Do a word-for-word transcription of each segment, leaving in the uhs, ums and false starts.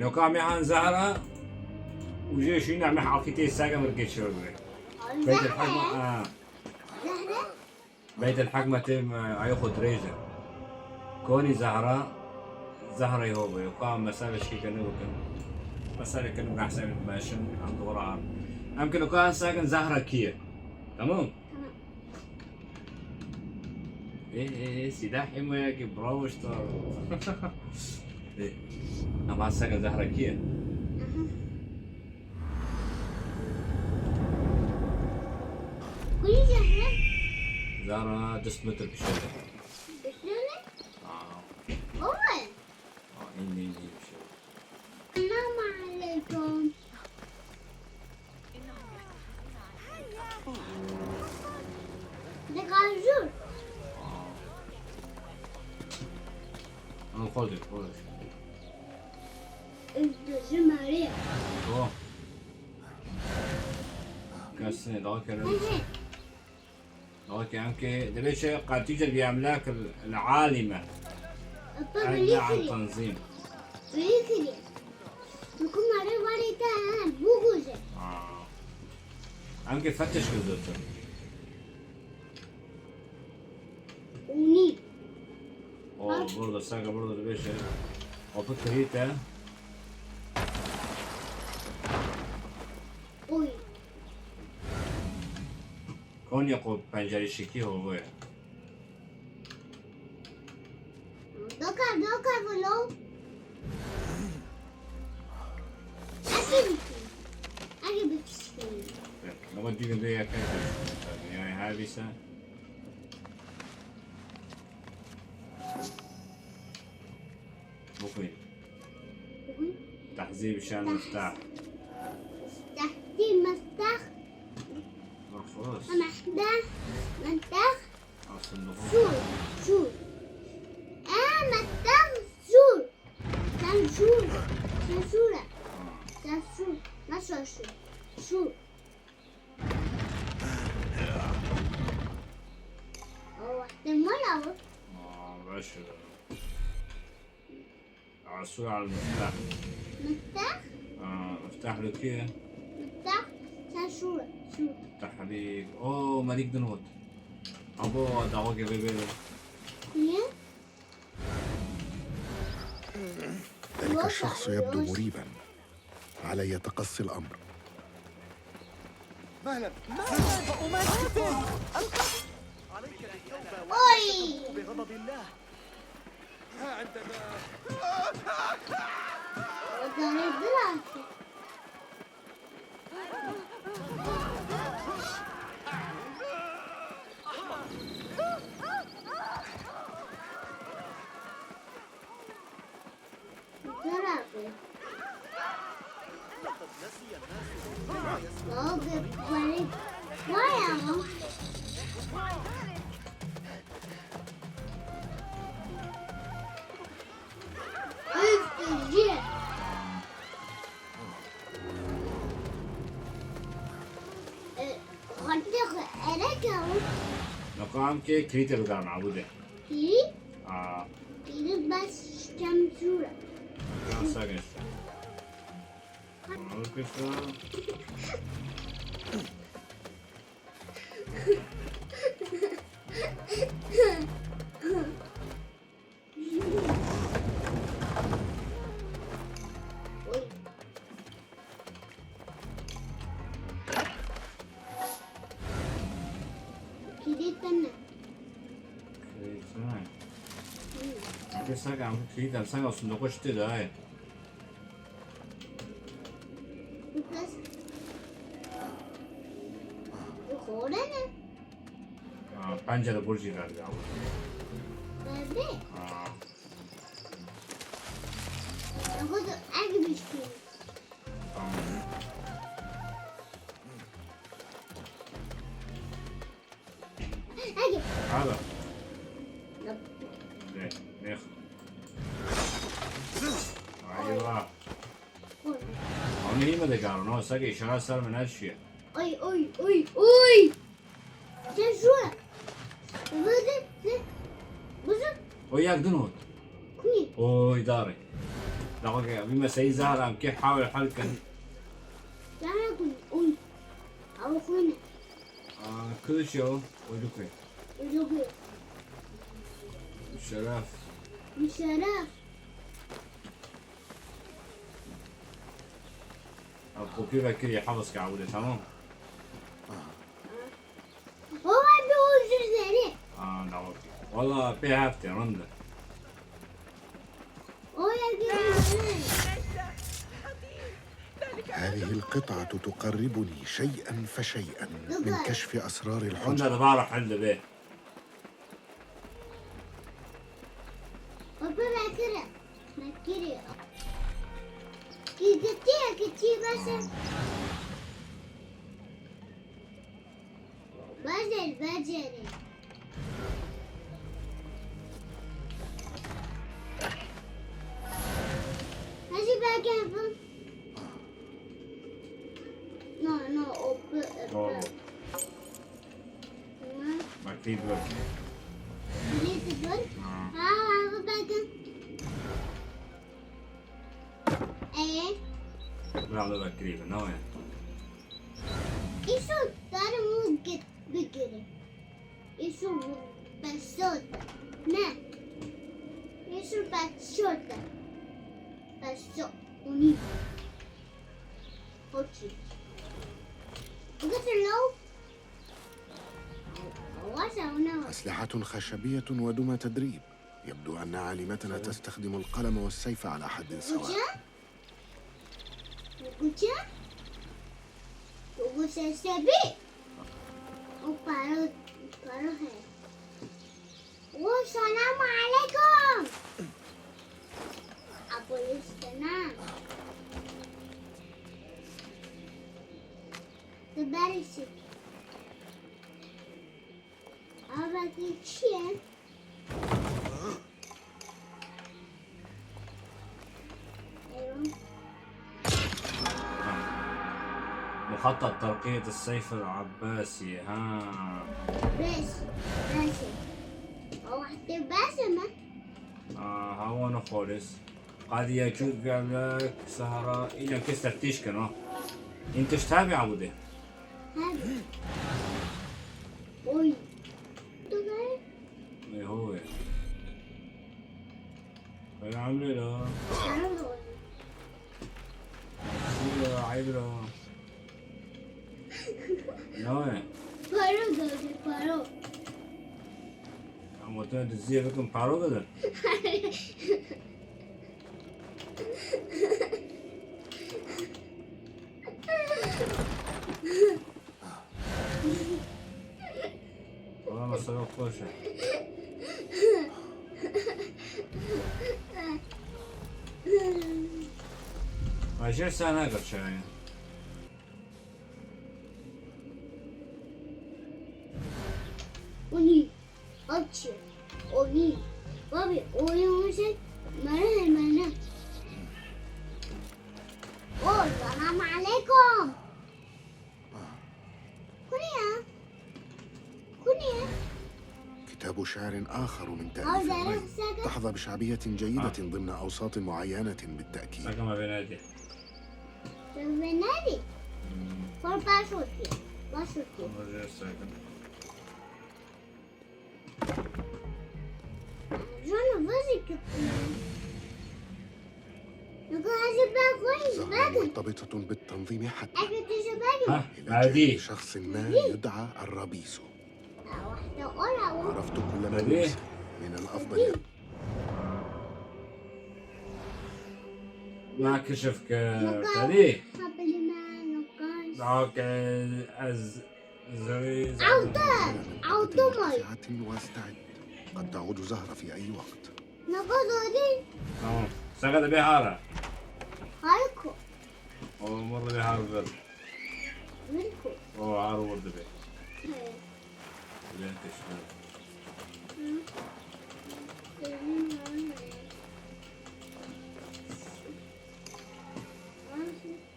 Noka me han Zehra, û jê şûna me halkî tê sege mir geçiyor buraya. Beyt el Hikme, ha. Beyt el Hikme tê, e, ayê xwe dirêj e. Konî Zehra, Zehra ho be. Ka mesele şikene bikin. Mesele kin behsel meşin, em dora. Em kin ka segen Zehra kiye. Tamam? Tamam. Ê, ê, ê, sîdeh ê moyekê, bravo ji te re. Ê, ama segen Zehra kiye? Aha. Kulî Zehra? Zehra dest metre pişe. Dest metre? Aa. Oy. Aa, indi, indi pişe. Selamun aleyküm. Degajur. Ama xwedê, xwedê. Degajur mare. Tamam. Kesine daha kerem. Hı hı. Okey, em ke dibê çi qatîce bi emlak el alime. Ebe Emla an tanzîm. Belî kiriye. Hikûmara warê te he, bû guje. Aa. Em ke fetiş kir zotir. Unî. O, burada, saka burada dibê çi. Otu kirîte. Oy. Konya ko pencerê şikî hove. Doka, doka, velo. Eke bikin. Eke bikin. Ama düğünde yakın. Yani her bir sen. Bixwîn. Bixwîn. Tehzîb şen miftah. Tehzîb miftah. Mahfuz. Miftah. Miftah. Aslında bu. Şûr. Şûr. E, miftah şûr. Sen şûr. Sen şûr. Ha. Sen şûr. Nasıl şûr? Şûr. Oh, wextê mala bu. Aa, baş e. Asû al miftah. Miftah? Aa, miftah li kê? Miftah, sen şûr, şûr. Tehrîk. O, merîk din hot. Abo, dawa ke vê bê. Niye? ذلك الشخص يبدو مريبا. علي تقصي الأمر. مهلا. مهلا. وأمسكم. أوي. بغضب الله. ها عندنا. Niqam ke kilîtê bigerin, abû de. Kilît? Aa. Kilît bes şikemzûr e. Ya, sağ ol. Al kesa. Oy. Kilît ne? Kilît ne? Hı. Eke saka, em kilît em saka, sindoqo şitê de aye. Bes. Xore ne? Aa, pencere borcî ver ya. Bebe. Aa. Xwe tu ek bişkî. Tamam. Hadi. Hala. Ne? Ne? Ayva. Oy. Ama iyi mi de garın? O sake işaret ser mi ne şey? Oy, oy, oy, oy. Sen şu. Vızı, vızı. O yak din ot. Kuy. Oy, darı. دقيقة، بما سي زهرة، كيف حاول حركة؟ زهرة كنت، أوي. أو أخونا. آه، كل شيء، ودوكي. ودوكي. الشرف. الشرف. الكمبيوتر كده يحفظ كعبولة، تمام؟ هو عنده وزر زيني. آه، لا، أوكي. والله في هفتة رندة. هو يجي. هذه القطعة تقربني شيئا فشيئا من كشف أسرار الحجرة. رندة تبارك حل به. بابا، باكرة. باكرة. كي قلتي، قلتي بس. بجري، بجري. ماشي بقى. No, no, open, open. ما. ما كتير بقى. ليه تقول؟ آه. آه، بقى. إيه؟ لا، لا، لا، كريمة، no، يعني. إيش الدار ممكن بقري؟ Eso pasota. Ne? Eso pasota. Paso. Uni. Ochi. Because hello. What's our name? أسلحة خشبية ودمى تدريب. يبدو أن عالمتنا تستخدم القلم والسيف على حد سواء. Escucha. Escucha. Escucha, se ve. O paro, paro, eh. Oh, salam alaikum. Apolis sana. Tebarisi. Ama geçiyor. مخطط ترقية السيف العباسي، ها. بس، بس. هو حتى بس ما. آه، هو أنا خالص. قد يجوز فعلك سهرة، إلا كيس تفتيش كان، آه. أنت ايش تابع أبو ده؟ هذا. أوي. إيه هو. Elhamdülillah. Şuraya ayrı. Ne o? Paro geldi, paro. Ama tu dizî bikin paro bidin. Valla mesela hoş. Aşırı sana kaçıyor. Uni, oči, ovi, babi, ovi, ovi, mara, mara. Oh, salam alaikum. كونيا. كونيا. كتاب شعر آخر من تأليف الري تحظى بشعبية جيدة ضمن أوساط معينة بالتأكيد. Sakın ha beni hadi. Beni hadi. Kor başlık. Başlık. Olacak sakın. زهرة مرتبطة بالتنظيم حتى، ها، إلى جانب شخص ما يدعى الرابيسو. عرفت كل ملموسه. من الأفضل. ما كشفك. هذه. اوكي. Aldım. Aldım ay. قد تعود زهرة في أي وقت. Tamam. Sakın bir hara. Harika. O mor bir hara ver. Harika. O hara vurdu be. Evet. Ulan kışkırık.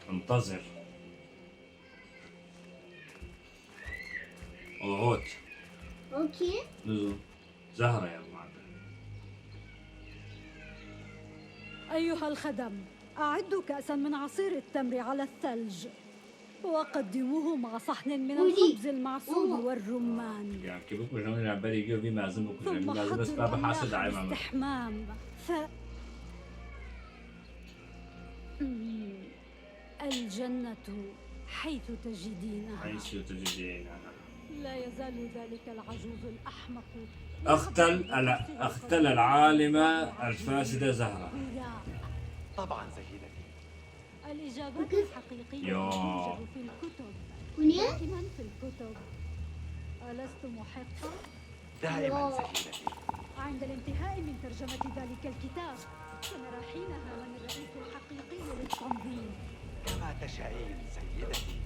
انتظر. اقعد. اوكي. نزل. زهرة يا معلم. أيها الخدم، أعدوا كأسا من عصير التمر على الثلج، وقدموه مع صحن من الخبز المعسول والرمان. ثم حضروا الماء والاستحمام. ف الجنة حيث تجدينها. حيث تجدينها. لا يزال ذلك العجوز الأحمق اختل ال-، اختل العالمة الفاسدة زهرة. طبعًا سيدتي. الإجابات الحقيقية توجد في الكتب. دائمًا في الكتب. ألست محقًا؟ دائمًا سيدتي. عند الانتهاء من ترجمة ذلك الكتاب، سنرى حينها من الرئيس الحقيقي للتنظيم. كما تشائين سيدتي.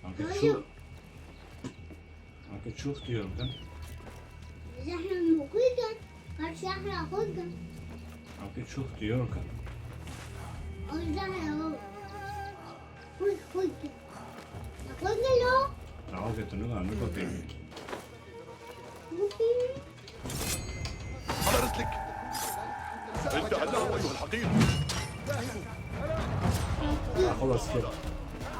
Anke çok, anke çok diyorum ben. Zehra mukuydun, karşı ahra koydun. Anke çok diyorum ben. O zehra o. Koy, koy. Koy gel o. Tamam, götünü ver, ne bakayım. Koy. الله رزقك. انت هلا ايها الحقير. خلص كده.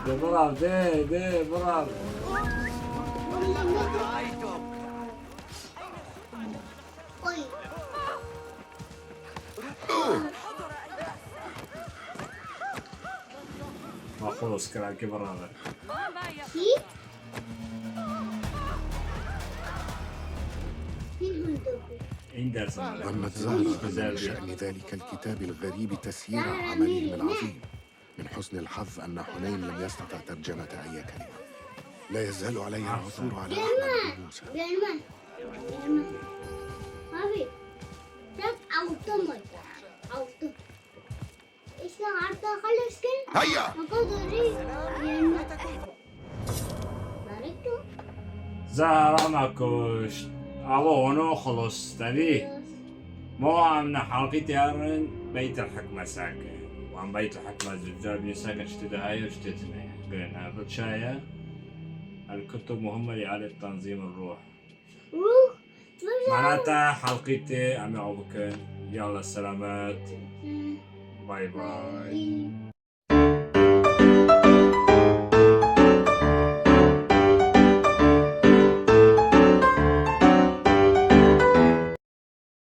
De bırak, de, de bırak. Ma xwe skirakî birave. Kî? Kî hundir bû? În dersin. ظنت زهرة أن من شأن ذلك الكتاب الغريب تسيير عملهم العظيم. من حسن الحظ أن حنين لم يستطع ترجمة أي كلمة. لا يزال علي العثور على أحمد بن موسى. Gelmez. Gelmez. Abi, sen altın mı? Altın. İşte artık alışkın. هيا. Baba dur. Gelmez. Barıştı. Zehra me kuşt. Ava hûno xilos tevî. Mo em ne halqî têrin Beyt el Hikme seke. Wan Beyt el Hikme zûcar bî seke çi tê de heye, çi tê tine. Girin ev çaye. El Kutub Muhimma li Alê Tenzîm Ruh. Ruh. Mana te halqî tê, em ê ew bikin. Yalla selamet. Hı. Bay bay.